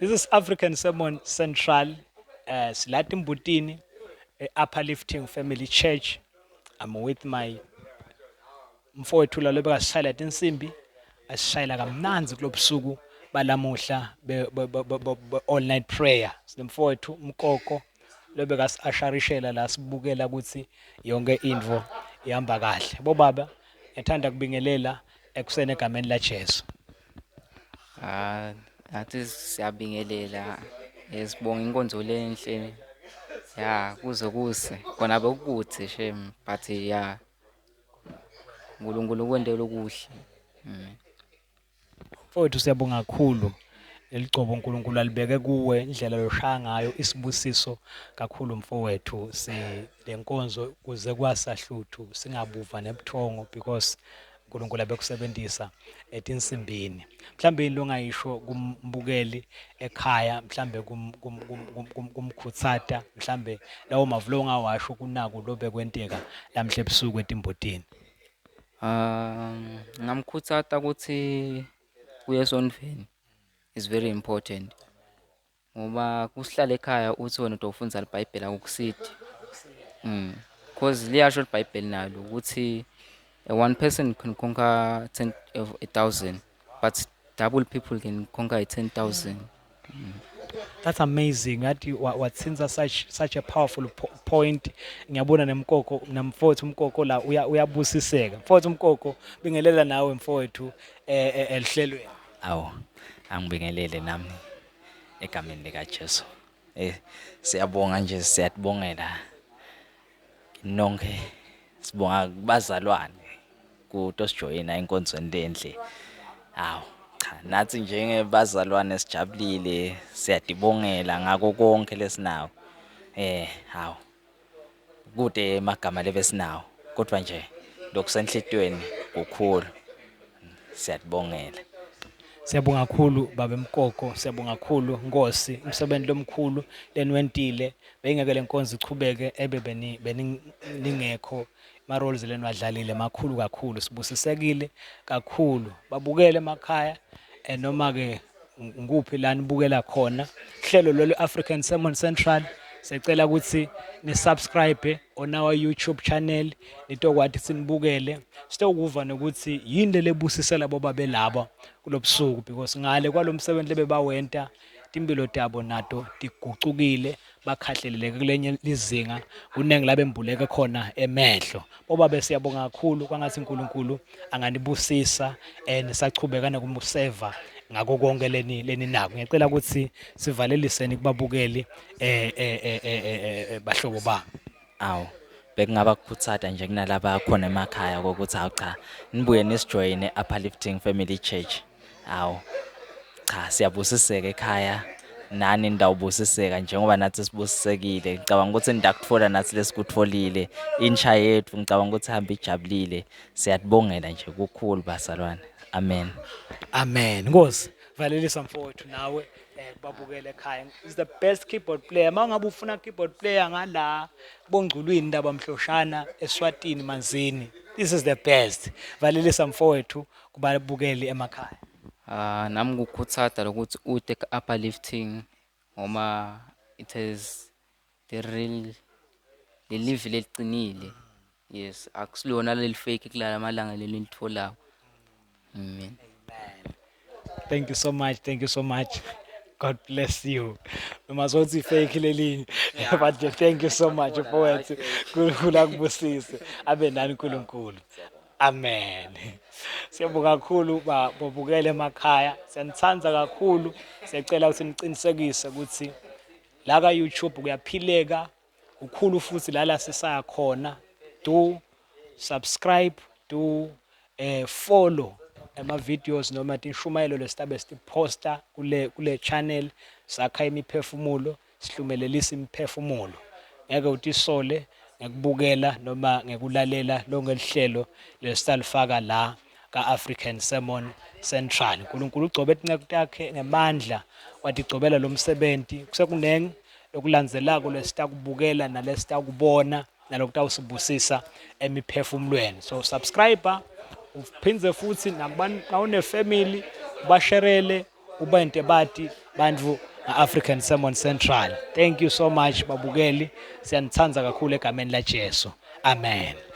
This is African Sermon Central, silati Mbutini, Upper Lifting Family Church. I'm with my mfowethu la lobekasishayela tinsimbi, asishayela kamnandzi kulobusuku balamuhla be, be, be, be, be all night prayer. Sinemfowethu Mkoko lobekasi-asharishela la sibukela ukuthi yonke intfo ihamba kahle. Bobaba, ngithanda kubingelela ekuseni egameni laJesu. Ah, nathi siyabingelela sibonga inkonzo lenhle ya kuze kuse kona bekukude shame but ya uNkulunkulu ukwentela okuhle. Mfowethu siyabonga kakhulu leligcobo uNkulunkulu alibeke kuwe indlela loshaya ngayo isibusiso kakhulu mfowethu si lenkonzo kuze kwasahluthu singabuva nebuthongo because uNkulunkulu abekusebenzisa etinsimbini mhlambe yini longayisho kumbukeli ekhaya mhlambe kumkhutsata mhlambe lawo mavu longawasho kunaku lobekwenteka lamhla ebusuku etimbotini? Ngingamkhutsata ukuthi kuya esontfweni is very important ngoba kusihlala ekhaya uthi wena utofundza libhayibheli akukusiti. Cause liyasho libhayibheli nalo ukuthi one person can conquer 10 a 1,000 but double people can conquer a 10,000. That's amazing. Ngathi wathinta such a powerful point. Ngiyabona nemkoko namfowethu umkoko la uyabusiseka. Mfowethu umkoko bingelela nawe mfowethu elihlelweni. Awu, angibingelele nami egameni lika Jesu. Siyabonga nje, siyatibongela nonke, sibonga kubazalwane kutosijoyina enkonzweni lenhle. Awu cha, nathi njengebazalwane sijabulile, siyatibongela ngako konke lesinawo. Hawu kude emagama lebesinawo kodwa nje lokusenhlitweni kukhulu, siyatibongela. Siyabonga kakhulu baba Mkoko, siyabonga kakhulu Nkosi, umsebenzi lomkhulu leniwentile. Bengeke lenkonzo ichubeke ebe beningekho. Ma roles leniwadlalile makhulu kakhulu, sibusisekile kakhulu. Babukele emakhaya noma ke nguphi la nibukela khona. Hlelo lolu African Sermon Central, sicela ukuthi ni subscribe on our YouTube channel nitokwati sinibukele sitokuva nokuthi yini lebusisela bobabe laba kulobusuku, because ngale kwalomsebenzi lebebawenta timpilo tabo nato tigucukile, bakhahleleleke kulenye lizinga, kuningi la bembuleke khona emehlo. Bobabe siyabonga kakhulu, kwangathi uNkulunkulu anganibusisa nisachubeka nokumuseva ngako konke leni leninako. Ngiyacela ukuthi sivaleliseni kubabukeli bahlobo bami. Awu, bekungaba kukhutsata nje kunalaba khona emakhaya kokuthi awu cha, nibuye nisijoyine Uplifting Family Church. Awu cha, siyabusiseka ekhaya nani nitawubusiseka njengoba nathi sibusisekile. Ngicabanga ukuthi nitakutfola nathi lesikutfolile, insha yethu ngicabanga ukuthi ihambe ijabulile. Siyatibongela nje kukhulu bazalwane. Amen. Amen. Nkosi, valelisa mfowethu nawe kubabukela ekhaya. Is the best keyboard player. Mawungabe ufuna keyboard player ngala bongculwini ndaba mhloshana eSwatini Manzini. This is the best. Valelisa mfowethu kubabukeli emakhaya. Ah, nami ngikukhuthata lokuthi ute ka-uplifting ngoba it is the real lelivi leliqinile. Yes, akusilona leli fake kulala malanga leli nitholako. Amen. Thank you so much. Thank you so much. God bless you. Noma sothi fake lelinye but thank you so much mfowethu. uNkulunkulu akubusise. Abe nani uNkulunkulu. Amen. Siyabonga kakhulu babukele emakhaya. Siyanithanda kakhulu. Siyacela ukuthi niqinisekise ukuthi la ka YouTube kuyaphileka kukhulu futhi la sisaya khona. Do subscribe, do follow ema videos noma tinshumayelo lesitabe sitiposta kule channel. Sakha imiphefumulo, sihlumelelisa imiphefumulo. Ngeke utisole ngekubukela noma ngekulalela lonke lihlelo lesitalifaka la ka-African Sermon Central. uNkulunkulu ugcobe tinceku takhe ngemandla, watigcobela lo msebenti. Kusekunengi lokulandzelako lesitakubukela nalesitakubona nalokutawusibusisa emiphefumulweni. So subscribe, uphindze futhi nawune family ubasherele ubente bati bantfu African Sermon Central. Thank you so much babukeli, siyanithanda kakhulu egameni la Jesu. Amen.